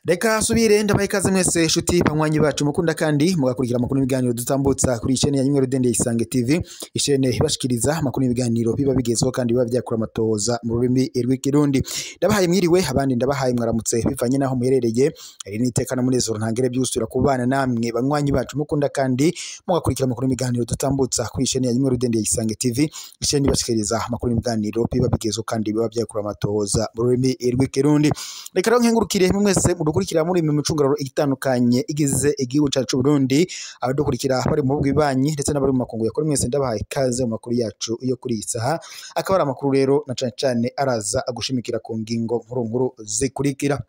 Reka subire ndabaye ikaze mwese shuti banywanyi bacu mukunda kandi mugakurikira amakuru n'ibiganiro dutambutsa kuri chaîne ya Nyumwe Rudende Isange TV, ishene ibashikiriza amakuru n'ibiganiro biba bigezweho kandi biba byakura amatohoza mu rurimi rw'ikirundi. Ndabahaye mwiriwe, abandi ndabahaye mwaramutse bivanye naho muherereye. Iri ni iteka n'umunezero ntangere by'usubira kubana namwe banywanyi bacu mukunda kandi mugakurikira amakuru n'ibiganiro dutambutsa kuri chaîne ya Nyumwe Rudende Isange TV, ishene ibashikiriza amakuru n'ibiganiro biba bigezweho kandi biba byakura amatohoza mu rurimi rw'ikirundi. Reka rero nkengurukire mwese mudukurikira muri mu micungararo itandukanye igize igihugu cacu Burundi, abadukurikira bari mu bwibanyi ndetse n'abari mu makungu yakora, mwese ndabahaye ikaze mu makuru yacu yo kuri iyi saha. Akaba ari amakuru rero na cane cane araza agushimikira ku ngingo nkuru nkuru zikurikira.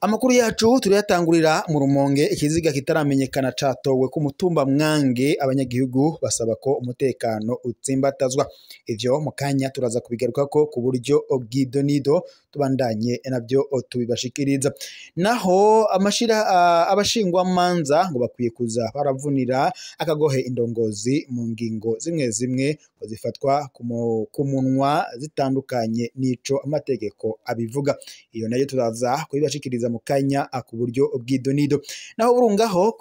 Amakuru yacu turayatangurira mu Rumonge, ikiziga kitaramenyekana catowe ku mutumba Mwange, abanyagihugu basaba ko umutekano utsimbatazwa. Ivyo mu kanya turaza kubigarukako ku buryo bw'idonido, tubandanye navyo tubibashikiriza. Naho amashira abashingwamanza ngo bakwiye kuza baravunira akagohe indongozi mu ngingo zimwe zimwe ngo zifatwa ku munwa zitandukanye n'ico amategeko abivuga. Iyo nayo turaza kubibashikiriza mu kanya ku buryo bw'idonido. Naho burungaho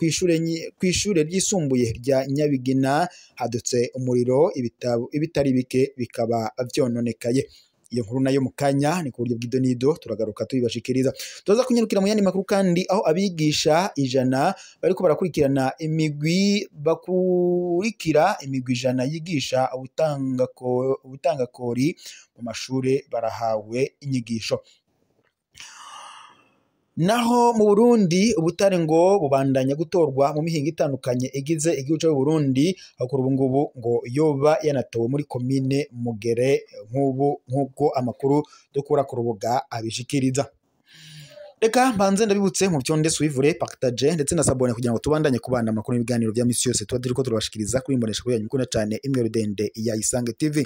kw'ishure ryisumbuye rya Nyabigina hadutse umuriro, ibitabo ibitari bike bikaba vyononekaye. Iyo nkuru nayo mu kanya ni ku buryo bw'idonido turagaruka tubibashikiriza. Tuza kunyarukira mu yandi makuru kandi aho abigisha 100 bariko barakurikirana imigwi, bakurikira imigwi 100 yigisha ubutangakori mu mashure barahawe inyigisho. Naho mu Burundi ubutare ngo bubandanya gutorwa mu mihingo itandukanye igize igihugu cy'u Burundi, aho kuri ubu ngubu ngo yoba yanatowe muri komine Mugere nk'ubu nk'uko amakuru dukura ku rubuga abishikiriza. Reka mbanze ndabibutse mu byonde suivre, partage ndetse na sabone kugira ngo tubandanye kubana amakuru n'ibiganiro bya misi yose tuba turiko turabashikiriza kuri imbonesha kuri yanyu mukunda cyane Imwe Rudende ya Isange TV.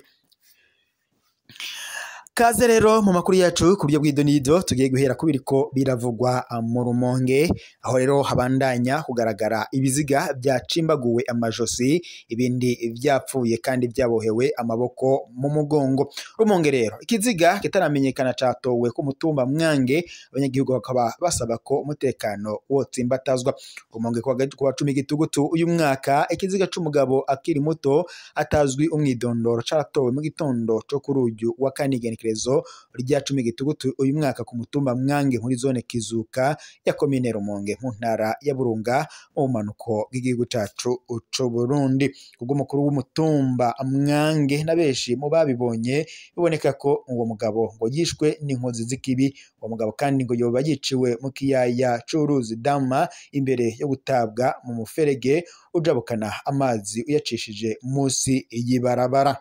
Kaze rero mu makuru yacu ku buryo bw'idonido tugiye guhera kubiriko biravugwa mu Rumonge, aho rero habandanya kugaragara ibiziga byacimbaguwe amajosi, ibindi byapfuye kandi byabohewe amaboko mu mugongo. Rumonge rero ikiziga kitaramenyekana catowe ku mutumba Mwange, abanyagihugu bakaba basaba ko umutekano wotsimbatazwa. Rumonge kuwa 10 Gitugutu uyu mwaka, ikiziga c'umugabo akiri muto atazwi umwidondoro caratowe mu gitondo co kuri uyu wa kane igenekerezo rya 10 Gitugutu uyu mwaka ku mutumba Mwange muri zone Kizuka ya komine Rumonge mu ntara ya Burunga mu bumanuko bw'igihugu cacu c'u Burundi. Kubwo umukuru w'umutumba Mwange na benshi mu babibonye, biboneka ko uwo mugabo ngo yishwe n'inkozi z'ikibi. Uwo mugabo kandi ngo yoba yiciwe mu kiyaya c'uruzi Dama imbere yo gutabwa mu muferege ujabukana amazi uyacishije musi y'ibarabara.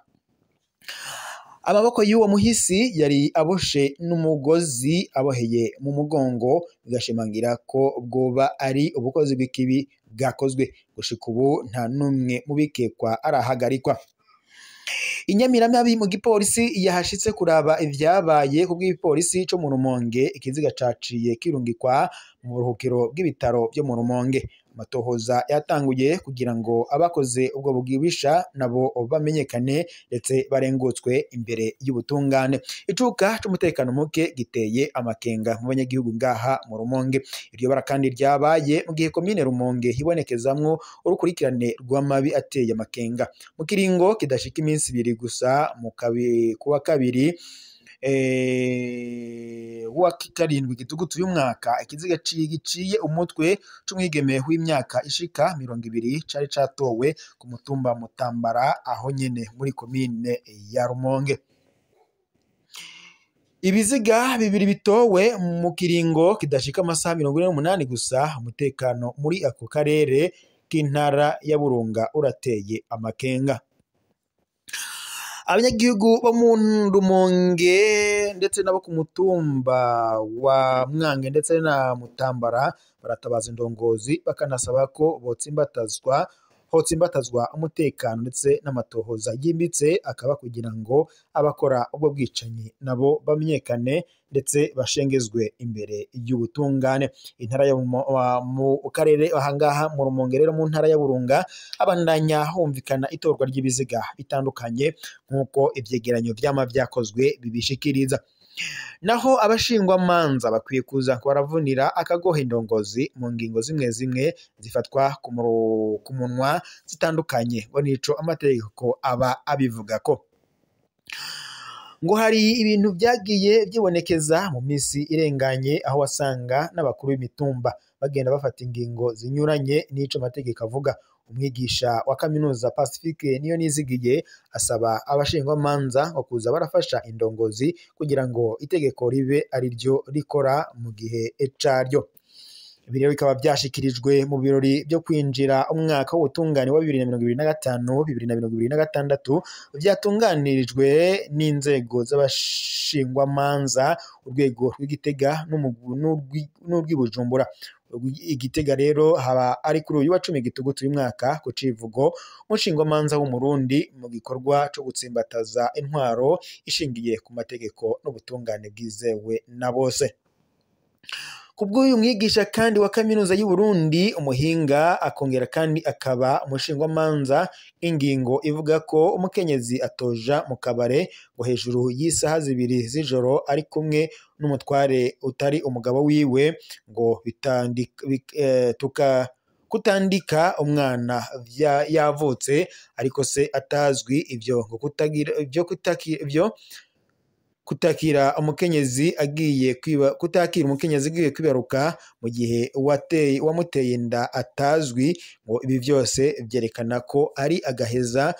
Amaboko y'uwo muhisi yari aboshe n'umugozi aboheye mu mugongo, bigashimangira ko bwoba ari ubukozi bw'ikibi bwakozwe. Gushika ubu nta n'umwe mu bikekwa arahagarikwa. Inyamiramabi mu gipolisi yahashitse kuraba ivyabaye ku bw'igipolisi co mu Rumonge, ikiziga caciye kirungikwa mu buruhukiro bw'ibitaro vyo mu Rumonge. Amatohoza yatanguye kugira ngo abakoze ubwo bugibisha nabo bamenyekane ndetse barengutswe imbere y'ubutungane. Icuka c'umutekano muke giteye amakenga mu banyagihugu ngaha mu Rumonge. Iryo bara kandi ryabaye mu gihe komine Rumonge hibonekezamwo urukurikirane rw'amabi ateye amakenga. Mu kiringo kidashika iminsi ibiri gusa mu kuwa kabiri wa 7 Gitugutu uyu mwaka, ikiziga giciye umutwe c'umwigeme w'imyaka ishika 20 cari catowe ku mutumba Mutambara aho nyene muri komine ya Rumonge. Ibiziga bibiri bitowe mu kiringo kidashika amasaha 48 gusa, umutekano muri ako karere k'intara ya Burunga urateye amakenga. Abanyagihugu bo mu Rumonge ndetse nabo ku mutumba wa Mwange ndetse na Mutambara baratabaza indongozi bakanasaba ko botsimbatazwa hotsimbatazwa umutekano ndetse n'amatohoza yimbitse akaba kugira ngo abakora ubwo bwicanyi nabo bamenyekane ndetse bashengezwe imbere y'ubutungane. Intara ya mu karere ahangaha mu Rumonge rero mu ntara ya Burunga abandanya humvikana itorwa ry'ibiziga bitandukanye nk'uko ivyegeranyo vyama vyakozwe bibishikiriza. Naho abashingwamanza bakwiye kuza baravunira akagohe indongozi mu ngingo zimwe zimwe zifatwa ku munwa zitandukanye, ngo nico amategeko aba abivugako. Ngo hari ibintu byagiye byibonekeza mu minsi irenganye aho wasanga n'abakuru b'imitumba bagenda bafata ingingo zinyuranye n'ico amategeko avuga. Umwigisha wa kaminuza Pacifique niyo nizigiye asaba abashingwamanza ngo kuza barafasha indongozi kugira ngo itegeko ribe ari ryo rikora mu gihe caryo. Ibi rero bikaba byashikirijwe mu birori byo kwinjira umwaka w'ubutungane wa 2025 2026 byatunganirijwe n'inzego z'abashingwamanza urwego rw'Igitega n'urw'Ibujumbura. Igitega rero haba ari kuri uyu wa 10 Gitugutu uyu mwaka ku civugo umushingwamanza w'Umurundi mu gikorwa co gutsimbataza intwaro ishingiye ku mategeko n'ubutungane bwizewe na bose. Kubw'uyu mwigisha kandi wa kaminuza y'u Burundi umuhinga akongera kandi akaba umushingwamanza, ingingo ivuga ko umukenyezi atoja mu kabare ngo hejuru y'isaha 2 z'ijoro ari kumwe n'umutware utari umugabo wiwe ngo kutandika umwana yavutse ariko se atazwi, ibyo ngo kutagira ibyo kutakira ibyo kutakira umukenyezi agiye kwiba kutakira umukenyezi agiye kwibaruka mu gihe wamuteye inda atazwi, ngo ibi byose byerekana ko ari agaheza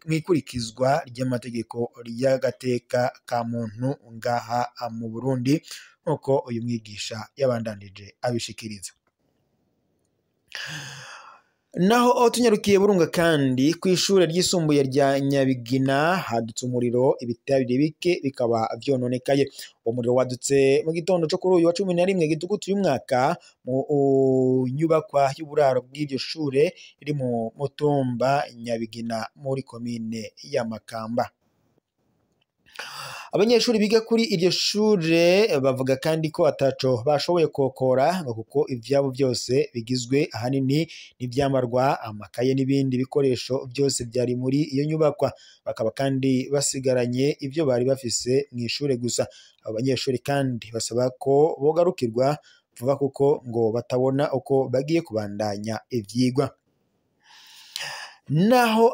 mwikurikizwa ry'amategeko ry'agateka ka muntu ngaha mu Burundi, nkuko uyu mwigisha yabandanije abishikiriza. Naho tunyarukiye Burunga kandi ku ishure ryisumbuye rya Nyabigina hadutse umuriro, ibitabire bike bikaba vyononekaye. Uwo muriro wadutse mu gitondo co kuri uyu wa 11 Gitugutu uyu mwaka mu nyubakwa y'uburaro bw'iryo shure iri mu mutumba Nyabigina muri komine ya Makamba. Abanyeshuri biga kuri iryo shure bavuga kandi ko ataco bashoboye kokora ngo kuko ivyabo byose bigizwe ahanini n'ivyambarwa, amakaye n'ibindi bikoresho byose byari muri iyo nyubakwa, bakaba kandi basigaranye ivyo bari bafise mu ishure gusa. Abo banyeshuri kandi basaba ko bogarukirwa vuba kuko ngo batabona uko bagiye kubandanya ivyigwa. Naho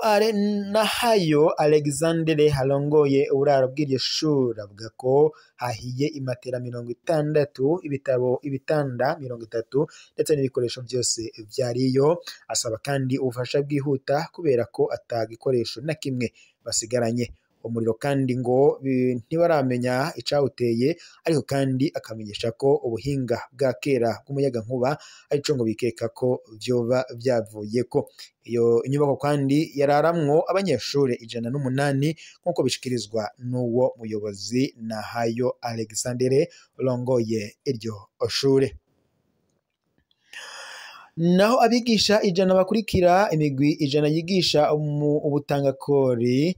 Nahayo Alexandre harongoye uburaro bw'iryo shuri avuga ko hahiye imatera 60, ibitabo, ibitanda 30 ndetse n'ibikoresho byose vyariyo. Asaba kandi ubufasha bwihuta kubera ko atagikoresho na kimwe basigaranye. Umuriro kandi ngo ntibaramenya icawuteye, ariko kandi akamenyesha ko ubuhinga bwa kera bw'umuyagankuba arico ngo bikeka ko vyoba vyavuyeko. Iyo inyubako kandi yararamwo abanyeshure 108 nk'uko bishikirizwa n'uwo muyobozi Nahayo Alexandre urongoye iryo shure. Naho abigisha 100 bakurikira imigwi 100 yigisha ubutangakori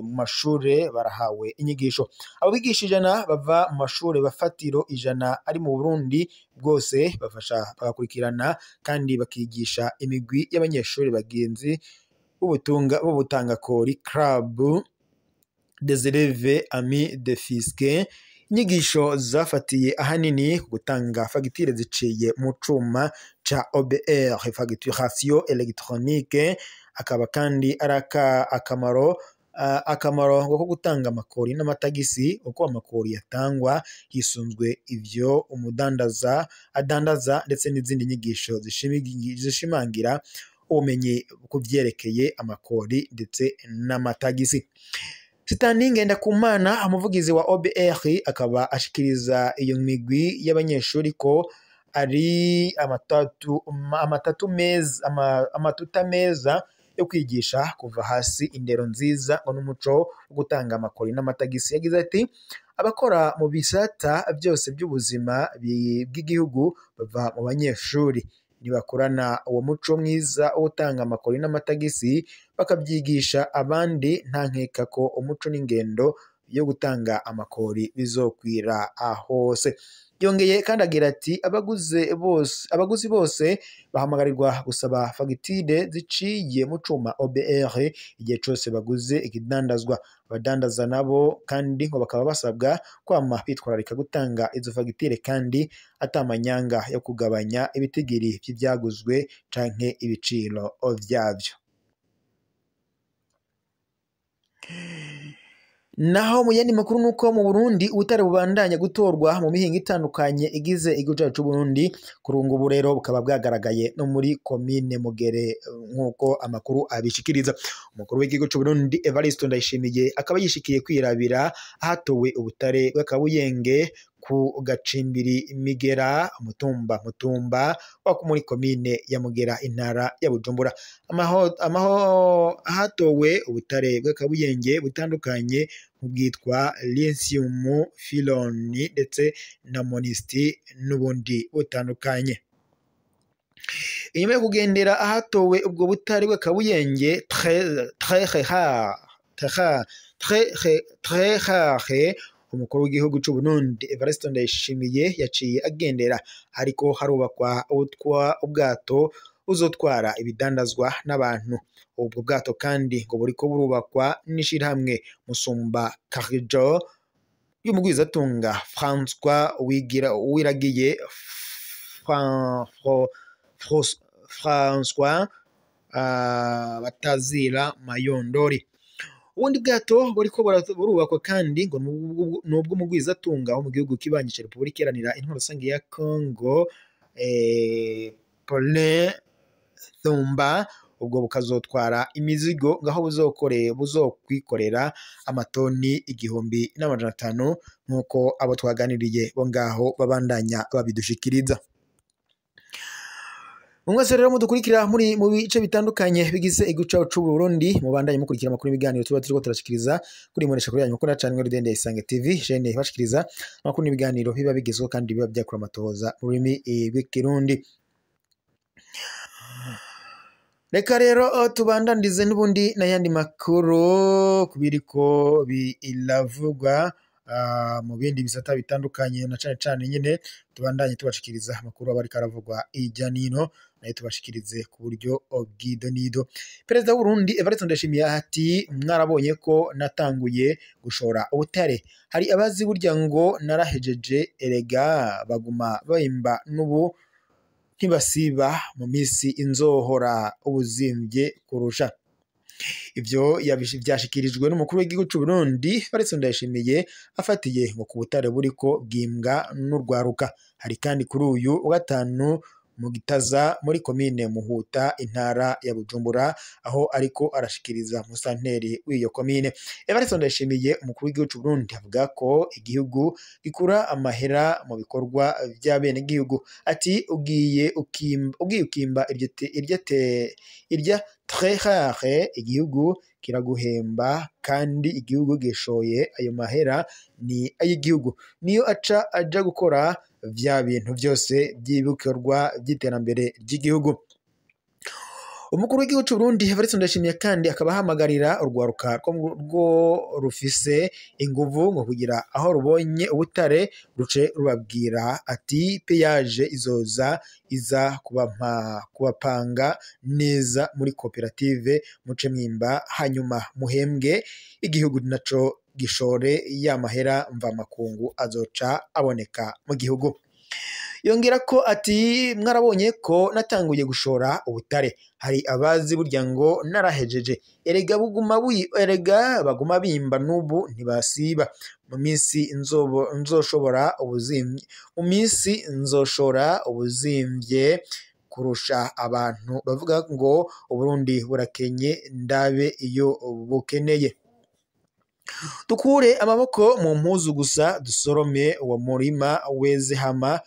mu mashure barahawe inyigisho. Abo bigisha 100 bava mu mashure bafatiro 100 ari mu Burundi bwose, bafasha bagakurikirana kandi bakigisha imigwi y'abanyeshuri bagenzi b'ubutangakori Club des élèves amis de Fisque. Inyigisho zafatiye ahanini ku gutanga fagitire ziciye mu cuma ca OBR, facturation électronique, akaba kandi ari akamaro ko gutanga amakori n'amatagisi, uko amakori yatangwa hisunzwe ivyo umudandaza adandaza, ndetse n'izindi nyigisho zishimangira ubumenyi ku vyerekeye amakori ndetse n'amatagisi. Sitani Ngendakumana, umuvugizi wa OBR, akaba ashikiriza iyo migwi y'abanyeshuri ko ari amatuta meza yo kwigisha kuva hasi indero nziza ngo n'umuco wo gutanga amakori n'amatagisi. Yagize ati abakora mu bisata byose by'ubuzima bw'igihugu bava mu banyeshuri, Nibakorana uwo muco mwiza wo gutanga amakori n'amatagisi bakabyigisha abandi, nta nkeka ko umuco n'ingendo yo gutanga amakori bizokwira hose. Yongeye kandi agira ati abaguzi bose bahamagarirwa gusaba fagitire ziciye mu cuma OBR igihe cose baguze ikidandazwa. Abadandaza nabo kandi ngo bakaba basabwa kwama bitwararika gutanga izo fagitire kandi atamanyanga yo kugabanya ibitigiri vy'ivyaguzwe canke ibiciro vyavyo. Naho mu yandi makuru nuko mu Burundi ubutare bubandanya gutorwa mu mihingo itandukanye igize igihugu cyacu c'u Burundi, kurunga ubu rero bukaba bwagaragaye no muri komine Mugere nk'uko amakuru abishikiriza. Umukuru w'igihugu c'u Burundi Evariste Ndayishimiye akaba yishikiye kwirabira ahatowe ubutare bw'Akabuyenge ku gacimbiri Migera Mutumba Mutumba wa muri komine ya Mugera intara ya Bujumbura. Ahatowe ubutare bw'Akabuyenge butandukanye nk'ubwitwa lithium, filoni ndetse na monisti n'ubundi butandukanye. Inyuma yo kugendera ahatowe ubwo butare bw'Akabuyenge très rare, umukuru w'igihugu c'u Burundi Evariste Ndayishimiye yaciye agendera ariko harubakwa ubwato buzotwara ibidandazwa n'abantu. Ubwo bwato kandi ngo buriko burubakwa n'ishirahamwe Musumba Karijo y'umugwizatunga François Uwiragiye François Batazira Mayondori. Ubundi bwato buriko burubakwa kandi ngo nubw'umugwizatunga wo mu gihugu kibanyi ca Repubulika Iharanira Intwaro Rusange ya Congo Paulin Thumba, ubwo bukazotwara imizigo ngaho buzokwikorera amatoni 1500 nk'uko abo twaganiriye bo ngaho babandanya babidushikiriza. Mwese rero mudukurikira muri mu bice bitandukanye bigize igihugu c'u Burundi, mubandanye mukurikira amakuru y'ibiganiro tuba turiko turashikiriza kuri munesha kuri yanyu mukunda cane Rudende Isange TV, chaîne ibashikiriza amakuru n'ibiganiro biba bigezweho kandi biba byakura amatohoza mu rurimi rw'ikirundi. Reka rero tubandandize n'ubundi n'ayandi makuru kubiriko biravugwa mu bindi bisata bitandukanye, na cane cane nyene tubandanye tubashikiriza amakuru aba ariko aravugwa hirya nino, nayo tubashikirize ku buryo bw'idonido. Perezida w'u Burundi Evariste Ndayishimiye ati mwarabonye ko natanguye gushora ubutare, hari abazi burya ngo narahejeje, erega baguma bahimba n'ubu ntibasiba, mu misi inzohora ubuzimvye kurusha. Ivyo vyashikirijwe n'umukuru w'igihugu c'u Burundi Evariste Ndayishimiye afatiye ngo ku butare buriko bwimbwa n'urwaruka. Hari kandi kuri uyu wa gatanu mu Gitaza muri komine Muhuta intara ya Bujumbura, aho ariko arashikiriza musanteri w'iyo komine. Evariste Ndayishimiye umukuru w'igihugu c'u Burundi avuga ko igihugu gikura amahera mu bikorwa vy'abenegihugu. Ati ugiye ukimba irya très rare, igihugu kiraguhemba kandi igihugu gishoye ayo mahera ni ay'igihugu, niyo aca aja gukora vya bintu vyose by'ibikorwa by'iterambere ry'igihugu. Umukuru w'igihugu c'u Burundi Evariste Ndayishimiye kandi akaba ahamagarira urwaruka rwo rufise inguvu ngo kugira aho rubonye ubutare ruce rubabwira ati peyaje izoza iza kubapanga neza muri koperative muce mwimba, hanyuma muhembwe, igihugu naco gishore ya mahera mvamakungu azoca aboneka mu gihugu. Yongera ko ati mwarabonye ko natanguye gushora ubutare, hari abazi burya ngo narahejeje, erega baguma bimba n'ubu ntibasiba, mu minsi nzoshobora ubuzimvye, mu minsi nzoshora ubuzimvye kurusha abantu bavuga ngo Uburundi burakenye, ndabe iyo bukeneye. Dukure amaboko mu mpuzu gusa dusorome uwo murima weze hama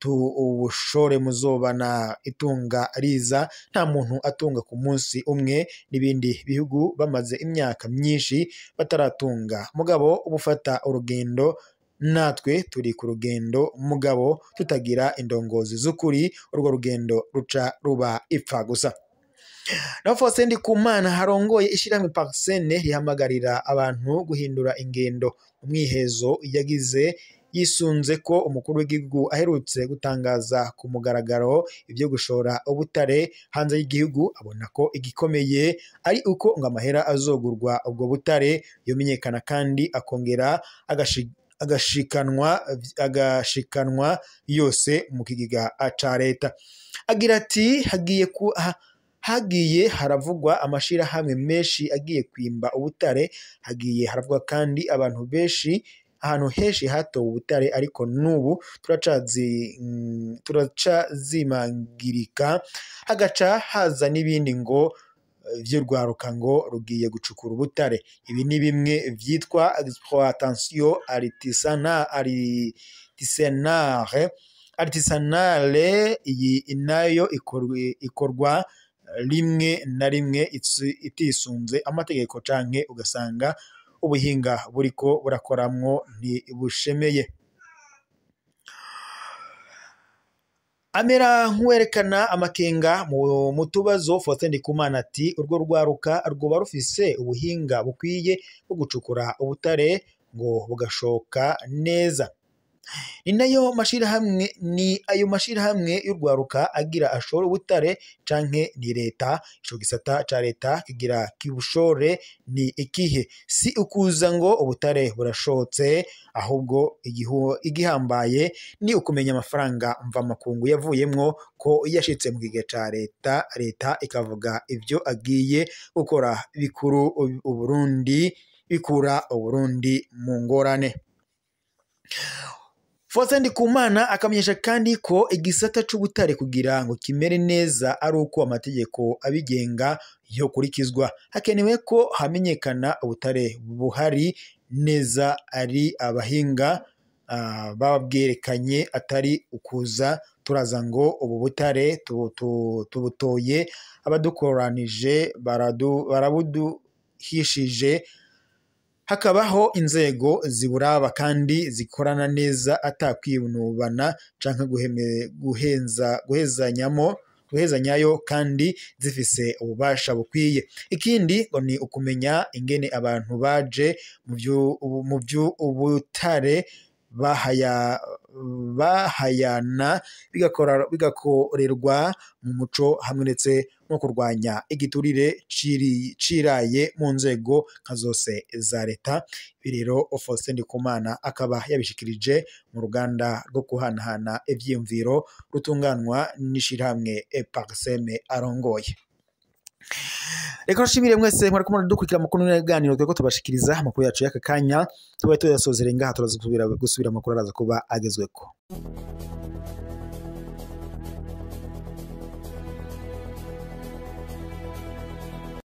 tuwushore, muzobana itunga riza, nta muntu atunga ku munsi umwe, n'ibindi bihugu bamaze imyaka myinshi bataratunga, mugabo ubufata urugendo Natwe turi ku rugendo mugabo tutagira indongozi z'ukuri, urwo rugendo ruca ruba ipfa gusa. Naho Faustin Ndikumana harongoye ishirahamwe Parsene rihamagarira abantu guhindura ingendo. Umwihezo yagize yisunze ko umukuru w'igihugu aherutse gutangaza ku mugaragaro ibyo gushora ubutare hanze y'igihugu, abona ko igikomeye ari uko ngo amahera azogurwa ubwo butare yomenyekana kandi akongera agashikanwa yose mu kigega ca leta. Agira ati hagiye haravugwa amashirahamwe menshi agiye kwimba ubutare, hagiye haravugwa kandi abantu benshi ahantu henshi hatowe ubutare, ariko n'ubu turacazimangirika, hagaca haza n'ibindi ngo vy'urwaruka ngo rugiye gucukura ubutare. Ibi ni bimwe vyitwa exploitation artisanale, iyi nayo ikorwa rimwe na rimwe itisunze amategeko canke ugasanga ubuhinga buriko burakoramwo ntibushemeye. Amera nk'uwerekana amakenga mu tubazo Faustin Ndikumana ati urwo rwaruka rwoba rufise ubuhinga bukwiye bwo gucukura ubutare ngo bugashoka neza. Ni nayo mashirahamwe, ni ayo mashirahamwe y'urwaruka agira ashora ubutare canke ni leta? Ico gisata ca leta kigira kibushore ni ikihe? Si ukuza ngo ubutare burashotse, ahubwo igihambaye ni ukumenya amafaranga mvamakungu yavuyemwo ko yashitse mu kigega ca leta, leta ikavuga ivyo agiye gukora bikuru Uburundi, bikura Uburundi mu ngorane. Faustin Ndikumana akamenyesha kandi ko igisata c'ubutare kugira ngo kimere neza ari uko amategeko abigenga yokurikizwa. Hakenewe ko hamenyekana ubutare buhari neza ari abahinga babwerekanye, atari ukuza turaza ngo ubu butare tubutoye abadukoranije barabuduhishije. Hakabaho inzego ziburaba kandi zikorana neza atakwinubana canke guhezanyayo kandi zifise ububasha bukwiye. Ikindi ngo ni ukumenya ingene abantu baje mu vy'ubutare bahayana bigakorerwa mu muco hamwe ndetse no kurwanya igiturire ciraye mu nzego nka zose za leta. Ibi rero Faustin Ndikumana akaba yabishikirije mu ruganda rwo kuhanahana ivyiyumviro rutunganwa n'ishirahamwe Parseme arongoye. Reka nshimire mwese mwariko muradukurikira amakuru n'ibiganiro tweko tubashikiriza amakuru yacu y'aka kanya, tubaye tuyasozera ngaha, turaza gusubira amakuru araza kuba agezweko.